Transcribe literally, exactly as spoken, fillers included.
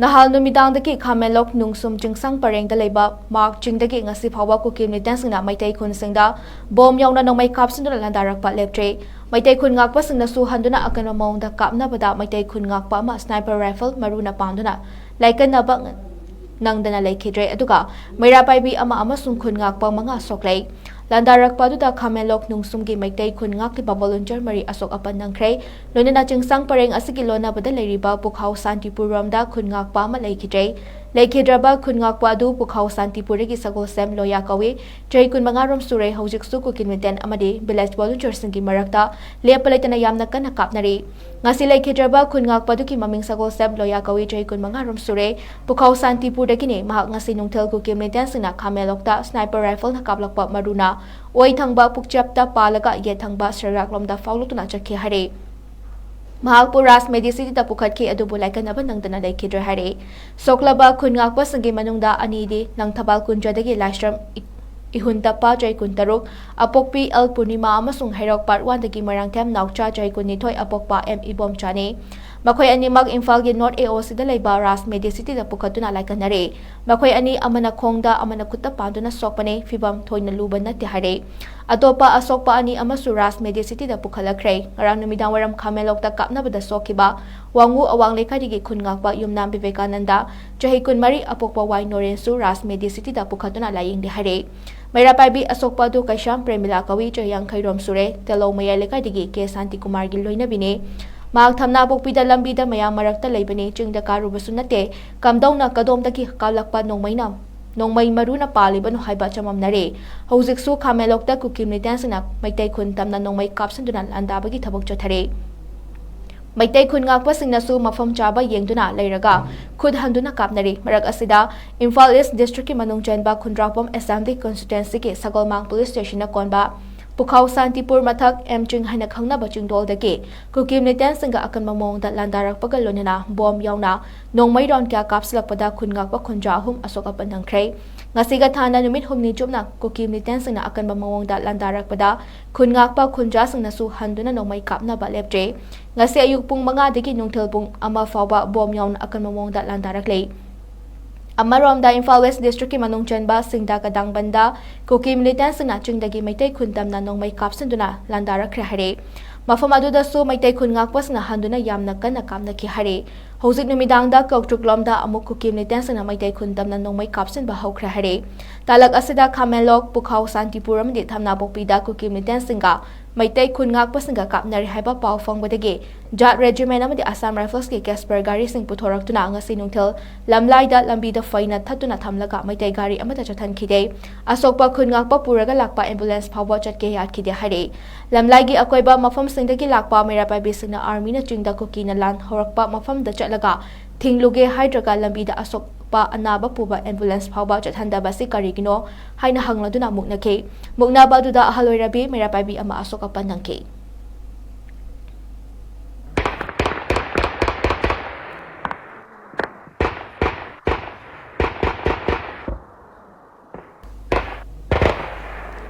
ꯅꯍꯥꯜ ꯅꯨꯃꯤꯗꯥꯡꯗꯒꯤ ꯈꯥꯃꯦꯟꯂꯣꯛ ꯅꯨꯡꯁꯨꯝ ꯆꯤꯡꯁꯥꯡ ꯄꯔꯦꯡꯗ ꯂꯩꯕ ꯃꯥꯔꯛ ꯆꯤꯡꯗꯒꯤ ꯉꯁꯤ ꯐꯥꯎꯕ ꯀꯨꯀꯤ ꯃꯤꯂꯤꯇꯦꯟꯁꯤꯡꯅ ꯃꯩꯇꯩ ꯈꯨꯟꯁꯤꯡꯗ ꯕꯣꯝ ꯌꯥꯎꯅ ꯅꯣꯡꯃꯩ ꯀꯥꯞꯁꯤꯟꯗꯨꯅ ꯂꯥꯟꯗꯥꯔꯛꯄ ꯂꯦꯞꯇ꯭ꯔꯤ꯫ ꯃꯩꯇꯩ ꯈꯨꯟ ꯉꯥꯛꯄꯁꯤꯡꯅꯁꯨ ꯍꯟꯗꯨꯅ ꯑꯀꯟꯕ ꯃꯑꯣꯡꯗ ꯀꯥꯞꯅꯕꯗ ꯃꯩꯇꯩ ꯈꯨꯟ ꯉꯥꯛꯄ ꯑꯃ sniper rifle ꯃꯔꯨꯅ ꯄꯥꯟꯗꯨꯅ ꯂꯥꯏꯀꯠꯅꯕ ꯅꯪꯗꯅ ꯂꯩꯈꯤꯗ꯭ꯔꯦ꯫ ꯑꯗꯨꯒ ꯃꯩꯔꯥ ꯄꯥꯏꯕꯤ ꯑꯃ ꯑꯃꯁꯨꯡ ꯈꯨꯟ ꯉꯥꯛꯄ ꯃꯉꯥ ꯁꯣꯛꯂꯦ꯫ ꯂꯥꯟꯗꯥꯔꯛꯄ ꯑꯗꯨꯗ ꯈꯥꯃꯦꯟꯂꯣꯛ ꯅꯨꯡꯁꯨꯝꯒꯤ ꯃꯩꯇꯩ ꯈꯨꯟ ꯉꯥꯛꯂꯤꯕ volunteer ꯃꯔꯤ ꯑꯁꯣꯛ ꯑꯄꯟ ꯅꯪꯈ꯭ꯔꯦ꯫ ꯂꯣꯏꯅꯅ ꯆꯤꯡꯁꯥꯡ ꯄꯔꯦꯡ ꯑꯁꯤꯒꯤ ꯂꯣꯟꯅꯕꯗ ꯂꯩꯔꯤꯕ ꯄꯨꯈꯥꯎ ꯁꯥꯟꯇꯤꯄꯨꯔ ꯔꯣꯝꯗ ꯈꯨꯟ ꯉꯥꯛꯄ ꯑꯃ ꯂꯩꯈꯤꯗ꯭ꯔꯦ꯫ ꯂꯩꯈꯤꯗ꯭ꯔꯕ ꯈꯨꯟ ꯉꯥꯛꯄ ꯑꯗꯨ ꯄꯨꯈꯥꯎ ꯁꯥꯟꯇꯤꯄꯨꯔꯗꯒꯤ ꯁꯒꯣꯜꯁꯦꯝ ꯂꯣꯌꯥ ꯀꯧꯏ꯫ ꯆꯍꯤ ꯀꯨꯟꯃꯉꯥ ꯔꯣꯝ ꯁꯨꯔꯦ꯫ ꯍꯧꯖꯤꯛꯁꯨ ꯀꯨꯀꯤ ꯃꯤꯂꯤꯇꯦꯟ ꯑꯃꯗꯤ village volunteerꯁꯤꯡꯒꯤ ꯃꯔꯛꯇ ꯂꯦꯞꯄ ꯂꯩꯇꯅ ꯌꯥꯝꯅ ꯀꯟꯅ ꯀꯥꯞꯅꯔꯤ꯫ ꯉꯁꯤ ꯂꯩꯈꯤꯗ꯭ꯔꯕ ꯈꯨꯟ ꯉꯥꯛꯄ ꯑꯗꯨꯒꯤ ꯃꯃꯤꯡ ꯁꯒꯣꯜꯁꯦꯝ ꯂꯣꯌꯥ ꯀꯧꯏ꯫ ꯆꯍꯤ ꯀꯨꯟꯃꯉꯥ ꯔꯣꯝ ꯁꯨꯔꯦ꯫ ꯄꯨꯈꯥꯎ ꯁꯥꯟꯇꯤꯄꯨꯔꯗꯒꯤꯅꯤ꯫ ꯃꯍꯥꯛ ꯉꯁꯤ ꯅꯨꯡꯊꯤꯜ ꯀꯨꯀꯤ ꯃꯤꯂꯤꯇꯦꯟꯁꯤꯡꯅ ꯈꯥꯃꯦꯟꯂꯣꯛꯇ sniper rifleꯅ ꯀꯥꯞꯂꯛꯄ ꯃꯔꯨꯅ ꯑꯣꯏ ꯊꯪꯕ ꯄꯨꯛꯆꯦꯞꯇ ꯄꯥꯜꯂꯒ ꯌꯦꯠ ꯊꯪꯕ ꯁꯔꯥꯛꯂꯣꯝꯗ ꯐꯥꯎꯂꯛꯇꯨꯅ ꯆꯠꯈꯤ ꯍꯥꯏꯔꯤ꯫ ꯃꯍꯥꯛꯄꯨ ꯔꯥꯖ ꯃꯦꯗꯤꯁꯤꯇꯤꯗ ꯄꯨꯈꯠꯈꯤ, ꯑꯗꯨꯕꯨ ꯂꯥꯏꯀꯠꯅꯕ ꯅꯪꯗꯅ ꯂꯩꯈꯤꯗ꯭ꯔꯦ ꯍꯥꯏꯔꯤ꯫ ꯁꯣꯛꯂꯕ ꯈꯨꯟ ꯉꯥꯛꯄꯁꯤꯡꯒꯤ ꯃꯅꯨꯡꯗ ꯑꯅꯤꯗꯤ ꯂꯪꯊꯕꯥꯜ ꯀꯨꯟꯖꯗꯒꯤ ꯂꯥꯏꯁ꯭ꯔꯝ ꯏ-, ꯏꯍꯨꯟꯇꯞꯄ ꯆꯍꯤ ꯀꯨꯟꯇꯔꯨꯛ, ꯑꯄꯣꯛꯄꯤ ꯑꯦꯜ ꯄꯨꯔꯅꯤꯃꯥ ꯑꯃꯁꯨꯡ ꯍꯩꯔꯣꯛ part oneꯗꯒꯤ ꯃꯣꯏꯔꯥꯡꯊꯦꯝ ꯅꯥꯎꯆꯥ ꯆꯍꯤ ꯀꯨꯟꯅꯤꯊꯣꯏ, ꯑꯄꯣꯛꯄ ꯑꯦꯝ ꯏꯕꯣꯝꯆꯥꯅꯤ꯫ ꯃꯈꯣꯏ ꯑꯅꯤꯃꯛ ꯏꯝꯐꯥꯜꯒꯤ North AOCꯗ ꯂꯩꯕ ꯔꯥꯖ ꯃꯦꯗꯤꯁꯤꯇꯤꯗ ꯄꯨꯈꯠꯇꯨꯅ ꯂꯥꯏꯀꯠꯅꯔꯦ꯫ ꯃꯈꯣꯏ ꯑꯅꯤ ꯑꯃꯅ ꯈꯣꯡꯗ, ꯑꯃꯅ ꯈꯨꯠꯇ ꯄꯥꯟꯗꯨꯅ ꯁꯣꯛꯄꯅꯦ꯫ ꯐꯤꯚꯝ ꯊꯣꯏꯅ ꯂꯨꯕ ꯅꯠꯇꯦ ꯍꯥꯏꯔꯦ꯫ ꯑꯇꯣꯞꯄ ꯑꯁꯣꯛꯄ ꯑꯅꯤ ꯑꯃꯁꯨ ꯔꯥꯖ ꯃꯦꯗꯤꯁꯤꯇꯤꯗ ꯄꯨꯈꯠꯂꯛꯈ꯭ꯔꯦ꯫ ꯉꯔꯥꯡ ꯅꯨꯃꯤꯗꯥꯡ ꯋꯥꯏꯔꯝ ꯈꯥꯃꯦꯟꯂꯣꯛꯇ ꯀꯥꯞꯅꯕꯗ ꯁꯣꯛꯈꯤꯕ ꯋꯥꯡꯉꯨ ꯑꯋꯥꯡ ꯂꯩꯀꯥꯏꯗꯒꯤ ꯈꯨꯟ ꯉꯥꯛꯄ ꯌꯨꯝꯅꯥꯝ ꯕꯤꯕꯦꯀꯥꯅꯟꯗ, ꯆꯍꯤ ꯀꯨꯟꯃꯔꯤ, ꯑꯄꯣꯛꯄ ꯋꯥꯏ ꯅꯣꯔꯦꯟꯁꯨ ꯔꯥꯖ ꯃꯦꯗꯤꯁꯤꯇꯤꯗ ꯄꯨꯈꯠꯇꯨꯅ ꯂꯥꯌꯦꯡꯂꯦ ꯍꯥꯏꯔꯦ꯫ ꯃꯩꯔꯥ ꯄꯥꯏꯕꯤ ꯑꯁꯣꯛꯄ ꯑꯗꯨ ꯀꯩꯁꯥꯝ ꯄ꯭ꯔꯦꯃꯤꯂꯥ ꯀꯧꯏ, ꯆꯍꯤ ꯌꯥꯡꯈꯩ ꯔꯣꯝ ꯁꯨꯔꯦ꯫ ꯇꯦꯂꯧ ꯃꯌꯥꯏ ꯂꯩꯀꯥꯏꯗꯒꯤ ꯀꯦ ꯁꯥꯟꯇꯤꯀꯨꯃꯥꯔꯒꯤ ꯂꯣꯏꯅꯕꯤꯅꯦ꯫ ꯃꯍꯥꯛ ꯊꯝꯅꯥꯄꯣꯛꯄꯤꯗ ꯂꯝꯕꯤꯗ ꯃꯌꯥꯝ ꯃꯔꯛꯇ ꯂꯩꯕꯅꯤ꯫ ꯆꯤꯡꯗ ꯀꯥꯔꯨꯕꯁꯨ ꯅꯠꯇꯦ꯫ ꯀꯝꯗꯧꯅ ꯀꯗꯣꯝꯗꯒꯤ ꯀꯥꯞꯂꯛꯄ ꯅꯣꯡꯃꯩꯅ, ꯅꯣꯡꯃꯩ ꯃꯔꯨꯅ ꯄꯥꯜꯂꯤꯕꯅꯣ ꯍꯥꯏꯕ ꯆꯃꯝꯅꯔꯦ꯫ ꯍꯧꯖꯤꯛꯁꯨ ꯈꯥꯃꯦꯟꯂꯣꯛꯇ ꯀꯨꯀꯤ ꯃꯤꯂꯤꯇꯦꯟꯁꯤꯡꯅ ꯃꯩꯇꯩ ꯈꯨꯟ ꯇꯝꯅ ꯅꯣꯡꯃꯩ ꯀꯥꯞꯁꯤꯟꯗꯨꯅ ꯂꯥꯟꯗꯥꯕꯒꯤ ꯊꯕꯛ ꯆꯠꯊꯔꯤ꯫ ꯃꯩꯇꯩ ꯈꯨꯟ ꯉꯥꯛꯄꯁꯤꯡꯅꯁꯨ ꯃꯐꯝ ꯆꯥꯕ ꯌꯦꯡꯗꯨꯅ ꯂꯩꯔꯒ ꯈꯨꯠ ꯍꯟꯗꯨꯅ ꯀꯥꯞꯅꯔꯤ꯫ ꯃꯔꯛ ꯑꯁꯤꯗ, ꯏꯝꯐꯥꯜ East Districtꯀꯤ ꯃꯅꯨꯡ ꯆꯟꯕ ꯈꯨꯟꯗ꯭ꯔꯥꯛꯄꯝ Assembly Constituencyꯒꯤ ꯁꯒꯣꯜꯃꯥꯡ Police Stationꯅ ꯀꯣꯟꯕ ꯄꯨꯈꯥꯎ ꯁꯥꯟꯇꯤꯄꯨꯔ ꯃꯊꯛ ꯑꯦꯝ ꯆꯤꯡ ꯍꯥꯏꯅ ꯈꯪꯅꯕ ꯆꯤꯡꯗꯣꯜꯗꯒꯤ ꯀꯨꯀꯤ ꯃꯤꯂꯤꯇꯦꯟꯁꯤꯡꯒ ꯑꯀꯟꯕ ꯃꯑꯣꯡꯗ ꯂꯥꯟꯗꯥꯔꯛꯄꯒ ꯂꯣꯏꯅꯅ ꯕꯣꯝ ꯌꯥꯎꯅ ꯅꯣꯡꯃꯩ round ꯀꯌꯥ ꯀꯥꯞꯁꯤꯜꯂꯛꯄꯗ ꯈꯨꯟ ꯉꯥꯛꯄ ꯈꯨꯟꯖꯥ ꯑꯍꯨꯝ ꯑꯁꯣꯛ ꯑꯄꯟ ꯅꯪꯈ꯭ꯔꯦ꯫ ꯉꯁꯤꯒ ꯊꯥꯅ ꯅꯨꯃꯤꯠ ꯍꯨꯝꯅꯤ ꯆꯨꯞꯅ ꯀꯨꯀꯤ ꯃꯤꯂꯤꯇꯦꯟꯁꯤꯡꯅ ꯑꯀꯟꯕ ꯃꯑꯣꯡꯗ ꯂꯥꯟꯗꯥꯔꯛꯄꯗ ꯈꯨꯟ ꯉꯥꯛꯄ ꯈꯨꯟꯖꯥꯁꯤꯡꯅꯁꯨ ꯍꯟꯗꯨꯅ ꯅꯣꯡꯃꯩ ꯀꯥꯞꯅꯕ ꯂꯦꯞꯇ꯭ꯔꯦ꯫ ꯉꯁꯤ ꯑꯌꯨꯛ ꯄꯨꯡ ꯃꯉꯥꯗꯒꯤ ꯅꯨꯡꯊꯤꯜ ꯄꯨꯡ ꯑꯃ ꯐꯥꯎꯕ ꯕꯣꯝ ꯌꯥꯎꯅ ꯑꯀꯟꯕ ꯃꯑꯣꯡꯗ ꯂꯥꯟꯗꯥꯔꯛꯂꯦ꯫ ꯑꯃꯔꯣꯝꯗ ꯏꯝꯐꯥꯜ ꯋꯦꯁ ꯗꯤꯁꯇ꯭ꯔꯤꯛꯀꯤ ꯃꯅꯨꯡ ꯆꯟꯕ ꯁꯤꯡꯗꯥ ꯀꯗꯥꯡꯕꯟꯗ ꯀꯨꯀꯤ ꯃꯤꯂꯤꯇꯦꯟꯁꯤꯡꯅ ꯆꯤꯡꯗꯒꯤ ꯃꯩꯇꯩ ꯈꯨꯟ ꯇꯝꯅ ꯅꯣꯡꯃꯩ ꯀꯥꯞꯁꯤꯟꯗꯨꯅ ꯂꯥꯟꯗꯥꯔꯛꯈ꯭ꯔꯦ ꯍꯥꯏꯔꯦ꯫ ꯃꯐꯝ ꯑꯗꯨꯗꯁꯨ ꯃꯩꯇꯩ ꯈꯨꯟ ꯉꯥꯛꯄꯁꯤꯡꯅ ꯍꯟꯗꯨꯅ ꯌꯥꯝꯅ ꯀꯟꯅ ꯀꯥꯞꯅꯈꯤ ꯍꯥꯏꯔꯦ꯫ ꯍꯧꯖꯤꯛ ꯅꯨꯃꯤꯗꯥꯡꯗ ꯀꯧꯇ꯭ꯔꯨꯛꯂꯣꯝꯗ ꯑꯃꯨꯛ ꯀꯨꯀꯤ ꯃꯤꯂꯤꯇꯦꯟꯁꯤꯡꯅ ꯃꯩꯇꯩ ꯈꯨꯟ ꯇꯝꯅ ꯅꯣꯡꯃꯩ ꯀꯥꯞꯁꯤꯟꯕ ꯍꯧꯈ꯭ꯔꯦ ꯍꯥꯏꯔꯦ꯫ ꯇꯥꯂꯛ ꯑꯁꯤꯗ ꯈꯥꯃꯦꯟꯂꯣꯛ, ꯄꯨꯈꯥꯎ, ꯁꯥꯟꯇꯤꯄꯨꯔ ꯑꯃꯗꯤ ꯊꯝꯅꯥꯄꯣꯛꯄꯤꯗ ꯀꯨꯀꯤ ꯃꯤꯂꯤꯇꯦꯟꯁꯤꯡꯒ ꯃꯩꯇꯩ ꯈꯨꯟ ꯉꯥꯛꯄꯁꯤꯡꯒ ꯀꯥꯞꯅꯔꯦ ꯍꯥꯏꯕ ꯄꯥꯎ ꯐꯪꯕꯗꯒꯤ ꯖꯥꯠ ꯔꯦꯖꯤꯃꯦꯟ ꯑꯃꯗꯤ ꯑꯁꯥꯝ ꯔꯥꯏꯐꯜꯁꯀꯤ ꯀꯦꯁꯄꯔ ꯒꯥꯔꯤꯁꯤꯡ ꯄꯨꯊꯣꯔꯛꯇꯨꯅ ꯉꯁꯤ ꯅꯨꯡꯊꯤꯜ ꯂꯝꯂꯥꯏꯗ ꯂꯝꯕꯤꯗ ꯐꯩꯅ ꯊꯠꯇꯨꯅ ꯊꯝꯂꯒ ꯃꯩꯇꯩ ꯒꯥꯔꯤ ꯑꯃꯠꯇ ꯆꯠꯍꯟꯈꯤꯗꯦ꯫ ꯑꯁꯣꯛꯄ ꯈꯨꯟ ꯉꯥꯛꯄ ꯄꯨꯔꯒ ꯂꯥꯛꯄ ꯑꯦꯝꯕꯨꯂꯦꯟꯁ ꯐꯥꯎꯕ ꯆꯠꯀꯦ ꯌꯥꯠꯈꯤꯗꯦ ꯍꯥꯏꯔꯦ꯫ ꯂꯝꯂꯥꯏꯒꯤ ꯑꯀꯣꯏꯕ ꯃꯐꯝꯁꯤꯡꯗꯒꯤ ꯂꯥꯛꯄ ꯃꯩꯔꯥ ꯄꯥꯏꯕꯤꯁꯤꯡꯅ ꯑꯥꯔꯃꯤꯅ ꯆꯤꯡꯗ ꯀꯨꯀꯤꯅ ꯂꯥꯟ ꯍꯧꯔꯛꯄ ꯃꯐꯝꯗ ꯆꯠꯂꯒ ꯊꯤꯡꯂꯨꯒꯦ ꯍꯥꯏꯗ꯭ꯔꯒ ꯂꯝꯕꯤꯗ ꯑꯁꯣꯛꯄ ꯑꯅꯥꯕ ꯄꯨꯕ ꯑꯦꯝꯕꯨꯂꯦꯟꯁ ꯐꯥꯎꯕ ꯆꯠꯍꯟꯗꯕ ꯑꯁꯤ ꯀꯔꯤꯒꯤꯅꯣ ꯍꯥꯏꯅ ꯍꯪꯂꯗꯨꯅ ꯃꯨꯛꯅꯈꯤ꯫ ꯃꯨꯛꯅꯕ ꯑꯗꯨꯗ ꯑꯍꯜ ꯑꯣꯏꯔꯕꯤ ꯃꯩꯔꯥ ꯄꯥꯏꯕꯤ ꯑꯃ ꯑꯁꯣꯛ ꯑꯄꯟ ꯅꯪꯈꯤ꯫